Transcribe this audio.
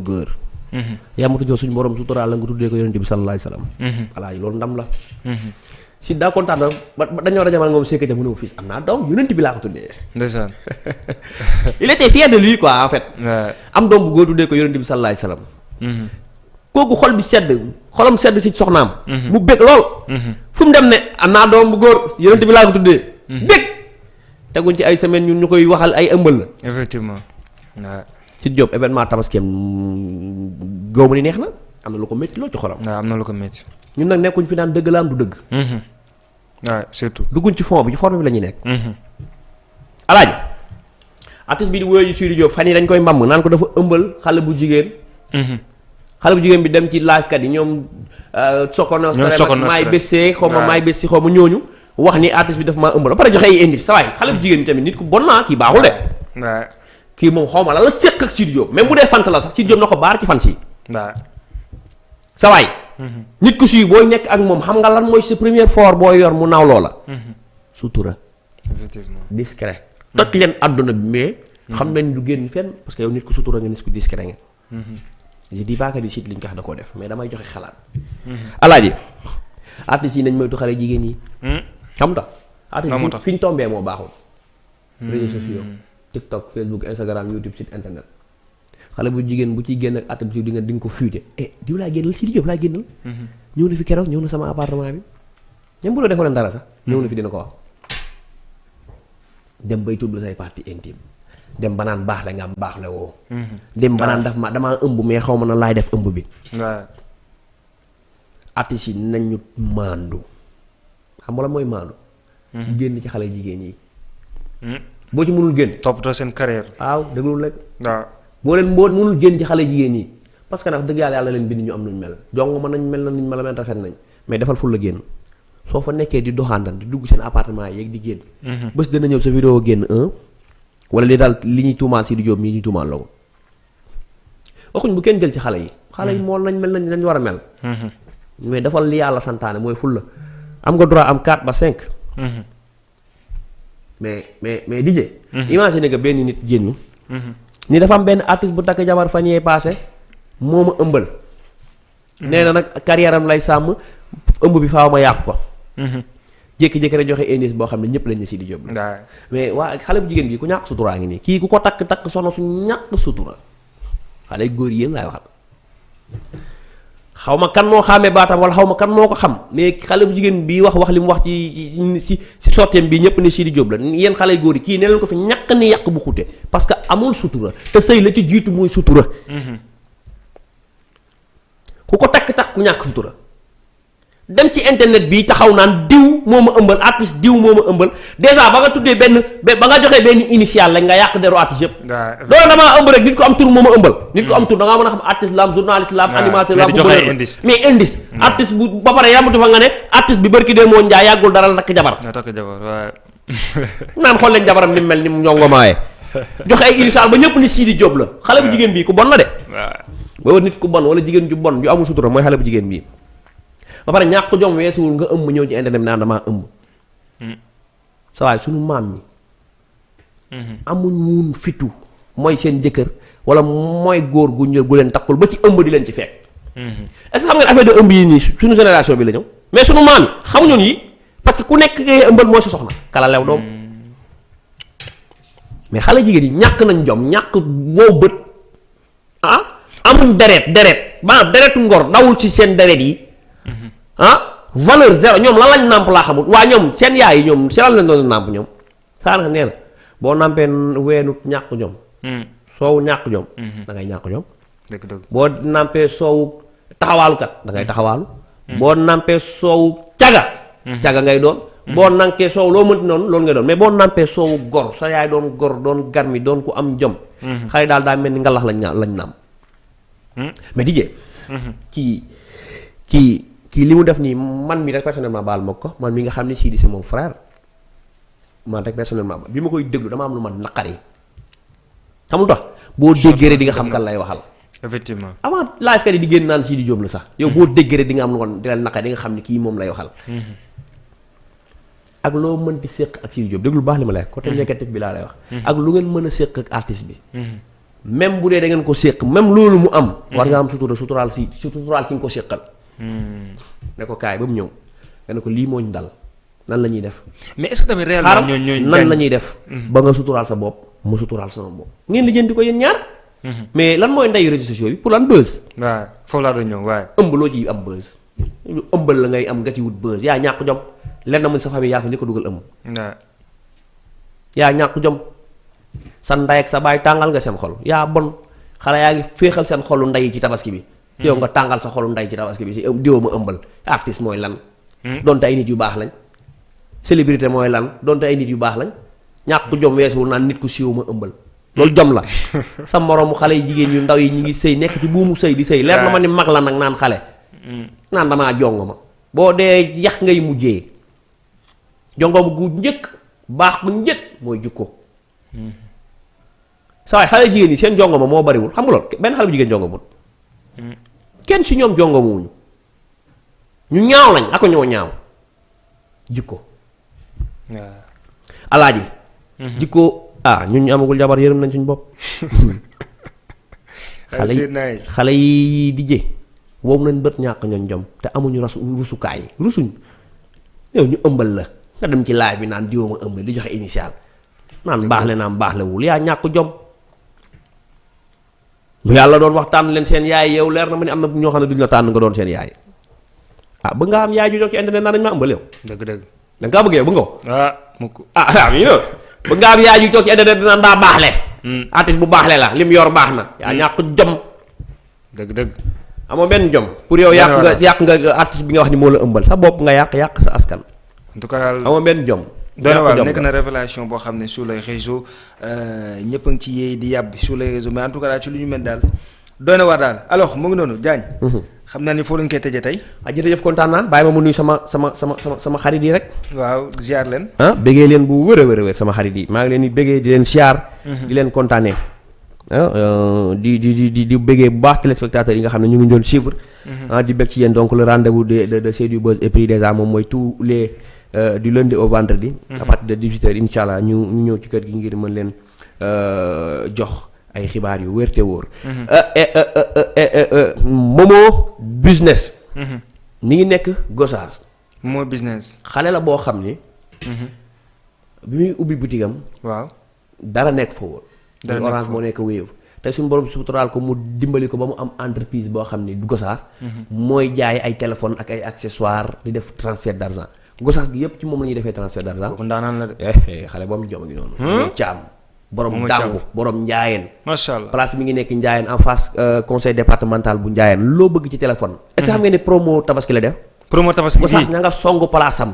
bu góor. yamatu joo suñu borom suturaal la nga tuddee ko yonent bi sallallahu alayhi wasallam. voilà loolu ndam la. si daa kontaan na ba dañoo rajo man moom Seck ja mu ne ma fii am naa doom yonent bi laa ko tuddee. ndeysaan. il était fier de lui quoi en fait. am doom bu góor tuddee ko yonent bi sallallahu alayhi wasallam. kooku xol bi sedd xolam sedd si soxnaam. mu bég lool. fu mu dem ne am naa doom bu góor yonent bi laa ko tuddee. bég teguñ ci ay semaine ñun ñu koy waxal ay ëmbal la. effectivement waaw. ci Diop événement tabaskeem góob ni neex na am na lu ko métti lool ci xolam. waaw am na lu ko métti. ñun nag nekkuñ fi naan dëgg la am du dëgg. waaw surtout. dugguñ ci fond bi ci forme bi la ñuy nekk. alaaji artiste bi di wóoyu Sidy Diop fan yi dañ koy mbamm naan ko dafa ëmbal xale bu jigéen. xale bu jigéen bi dem ci live kat yi ñoom. Sokono maay bésee xaw ma maay bési xaw ma ñooñu. wax ni artiste bi dafa maa ëmbal ba pare joxe ay indice sa waay xale bu jigéen bi tamit nit ku bon naa kii baaxul de. waaw kii moom xaw ma la la séq ak Sidy Diop même bu dee fans la sax Sidy Diop na ko baar ci fans yi. waaw. sa waay. nit ku suy booy nekk ak moom xam nga lan mooy sa première fois booy yor mu naaw loola. sutura. effectivement discret. toj leen àdduna bi mais. xam nañ du génn fenn parce que yow nit ku sutura nga nit ku discret nga. je dis pas que di site li ñu ko wax da koo def mais damay joxe xalaat. alaaji artistes yi nañ moytu xale jigéen yi. xam nga. artistes fi ñu tombee moo baaxul. réseaux sociaux TikTok Facebook Instagram YouTube site internet. xale bu jigéen bu ciy génn ak attribution di nga ko fuité diw laa génnal Sidy Diop laa génnal. ñëw na fi keroog ñëw na sama appartement bi. ñoom bu la defoo leen dara sax. ñëw na fi dina ko wax. dem bay tudd say partie intime. dem ba naan baax la nga am baax la woo. dem ba naan damaa ëmb mais xaw ma na laay def ëmb bi. waaw. artistes yi nañu maandu. xam nga la mooy maandu. génn ci xale jigéen yi. boo ci mënul génn. toppatoo seen carrière. waaw déglul rek. waaw. boo leen boo mënul génn ci xale jigéen yi parce que nag dëgg yàlla leen bind ñu am nuñ mel jong ma nañ mel na niñ mel rafet nañ mais defal ful la génn soo fa nekkee di doxaandan di dugg seen appartement yeeg di génn. bés dana ñëw sa vidéo génn wala li daal li ñuy tuumaal Sidy Diop mii ñuy tuumaal la ko waxuñ bu kenn jël ci xale yi. xale yi moo nañ mel nañ war a mel. mais defal li yàlla santaane mooy ful la am nga droit am 4 ba 5. mais DJ. imagine que benn nit génn. ni dafa am benn artiste bu takk jabar fan yee paase moo ma ëmbal. nee na nag carrière am lay sàmm ëmb bi faaw ma yàq ko. jékki-jékki rek joxe indice boo xam ne ñëpp lañ ne Sidy Diop la. mais waa xale bu jigéen bi ku ñàkk suturaa ngi nii kii ku ko takk soxna su ñàkk sutura xale góor yéen laay waxal. xaw ma kan moo xàmmee baatam wala xaw ma kan moo ko xam mais xale bu jigéen bi wax li mu wax ci sorteem bi ñëpp ne Sidy Diop la yéen xale góor yi kii ne leen ko fi ñàkk ni yàq bu xute parce que amul sutura te sëy la ci jiitu muy sutura. ku ko takk ku ñàkk sutura. dem ci internet bi taxaw naan diw moo ma ëmbal artiste diw moo ma ëmbal déjà ba nga tuddee ba nga joxee benn initial lañ nga yàq deru artiste yëpp. loolu damaa ëmb rek nit ko am tur moo ma ëmbal. nit ko am tur da ngaa mën a xam artiste la am journaliste la am animateur la am mais indice artiste bu ba pare yamatu fa nga ne artiste bi barki dee moo njaay yàggul dara la takk jabar. waaw. naan xool leen jabaram ni mu mel ni mu ñongomaaye joxe ay initial ba ñëpp ni Sidy Diop la xale bu jigéen bii ku bon la de. waaw ba nit ku bon wala jigéen ju bon ju amul sutura mooy xale bu jigéen bii ba pare ñàkk jom weesuwul nga ëmb ñëw ci internet bi naan damaa ëmb. sa waay sunu maam ñi. amuñ woon fitu mooy seen jëkkër wala mooy góor gu leen takkul ba ci ëmb di leen ci fekk. est-ce que xam nga affaire de ëmb yi nii suñu génération bi la ñëw mais sunu maam yi xamuñu yi parce que ku nekk ngay ëmbal mooy sa soxna kala lew doom. mais xale jigéen yi ñàkk nañ jom ñàkk woo bët amuñ deret maanaam deretu ngor dawul ci seen deret yi. valeur zéro ñoom lan lañ nàmp laa xamul waa ñoom seen yaay yi ñoom si lan lañ doon nàmp ñoom saana nee na boo nàmpee weenu ñàkk jom soowu ñàkk jom da ngay ñàkk jom boo nàmpee soowu taxawaalukat da ngay taxawaalu boo nàmpee soowu caga ngay doon boo nànkee soowu loo mënti noonu loolu ngay doon mais boo nàmpee soowu gor sa yaay doon gor doon garmi doon ku am jom xale daal daa mel ni ngalax lañ nàmp mais dijee kii li mu def nii man mi rek personnellement baal ma ko man mi nga xam ne Sidy c'est mon frère man rek personnellement bi ma koy déglu dama am lu man naqari xamul tax boo déggee rek di nga xam kan lay waxal. effectivement avant live kat yi di génn naan Sidy Diop la sax. yow boo déggee rek di nga am lu ko di la naqari di nga xam ne kii moom lay waxal. ak loo mënti séq ak Sidy Diop déglu baax li ma lay wax côté négatif bi laa lay wax. ak lu ngeen mën a séq ak artiste bi. même bu dee da ngeen ko séq même loolu mu am. war nga am suturaal ki nga ko séqal. ne ko kaay ba mu ñëw nga ne ko lii moo ñu dal nan la ñuy def. mais est-ce que tamit réellement ñooñu nan la ñuy def. ba nga suturaal sa bopp ma suturaal sama bopp. ngeen lijjanti ko yéen ñaar. mais lan mooy ndeyu réseaux sociaux yi pour lan buzz. waaw foofu laa doon ñëw waaye. ëmb loo ciy am buzz. ñu ëmbal la ngay am nga ci wut buzz yaa ñàkk jom lenn mu sa famille yaa fa njëkk a dugal ëmb. waaw. yaa ñàkk jom sa ndey ak sa baay tàngal nga seen xol yaa bon xale yaa ngi féexal seen xolu ndey ci tabaski bi. yow nga tàngal sa xolu ndey ci tabaski bi si diwoo ma ëmbal artiste mooy lan. donte ay nit yu baax lañ. célébrité mooy lan donte ay nit yu baax lañ ñàkk jom weesuwul naan nit ku siiw ma ëmbal. loolu jom la sa moroomu xale yi jigéen yu ndaw yi ñu ngi sëy nekk ci buumu sëy di sëy leer na ma ni mag la nag naan xale. naan damaa jongo ma boo dee yax ngay mujjee jongo bu njëkk baax bu njëkk mooy jukko. saa waay xale jigéen yi seen jongo ma moo bariwul xam nga loolu benn xale bu jigéen jongo mut kenn si ñoom jongo muwuñu ñu ñaaw lañ ako ñoo ñaaw jikko. waaw. alaaji. jikko ñun ñu amagul jabar yërëm nañ suñu bopp. xale yi di jë wow nañ bët ñàkk ñoon jom te amuñu rusukaay rusuñ yow ñu ëmbal la nga dem ci laaj bi naan diwoo ma ëmbal di joxe initial naan baaxle naan baaxlewul yaa ñàkk jom. bu yàlla doon wax tànn leen seen yaay yow leer na ma ni am na ñoo xam ne duñ la tànn nga doon seen yaay ba nga am yaay ju jox ci internet naan dañ ma ëmbal yow. dëgg-dëgg. da nga kaa bëgg yow bu nga ko. mukk. mii noonu ba nga am yaay ju jox ci internet naan daa baaxle. artiste bu baaxle la lim yor baax na. yaa ñàkk jom. dëgg-dëgg. amoo benn jom. pour yow yàq nga artiste bi nga wax ni moo la ëmbal sa bopp nga yàq sa askan. en tout cas daal amoo benn jom. doy na waar nekk na révélation boo xam ne sur les réseaux ñëpp a ngi ci yéey di yàbbi sur les réseaux mais en tout cas daal ci lu ñu mel daal doy na waar daal alors mu ngi noonu Diagne. xam naa ni foo lañ koy tëjee tey. jërëjëf kontaan naa bàyyi ma mu nuyu sama xarit yi rek. waaw ziar leen. bëggee leen bu wër a wër sama xarit yi maa ngi leen di bëggee di leen ziar. di leen kontaanee. di bëggee bu baax téléspectateurs yi nga xam ne ñu ngi doon suivre. di bëgg ci yéen donc le rendez-vous de C'est du Buzz et puis déjà moom mooy tous les du lundi au vendredi. à partir de 18h incha allah ñu ñëw ci kër gi ngir mën leen jox ay xibaar yu wér te wóor. Momo business. mi ngi nekk Gossas. Momo business. xale la boo xam ni. bi muy ubbi boutique am. waaw dara nekk fa woon. dara nekk Orange moo nekk Wave tey suñu borom suturaal ko mu dimbali ko ba mu am entreprise boo xam ni Gossas. mooy jaay ay téléphone ak ay accessoires di def transfert d'argent Gossas gi yëpp ci moom la ñuy defee transfert d'argent. kooku ndaanaan la de. xale boobu jom gi noonu. Caam borom dàngu borom Njaayeen. macha allah place mi ngi nekk Njaayeen en face conseil départemental bu Njaayeen loo bëgg ci téléphone. est-ce que xam ngeen ne promo tabaski la def. promo tabaski Gossas ña nga songu place am.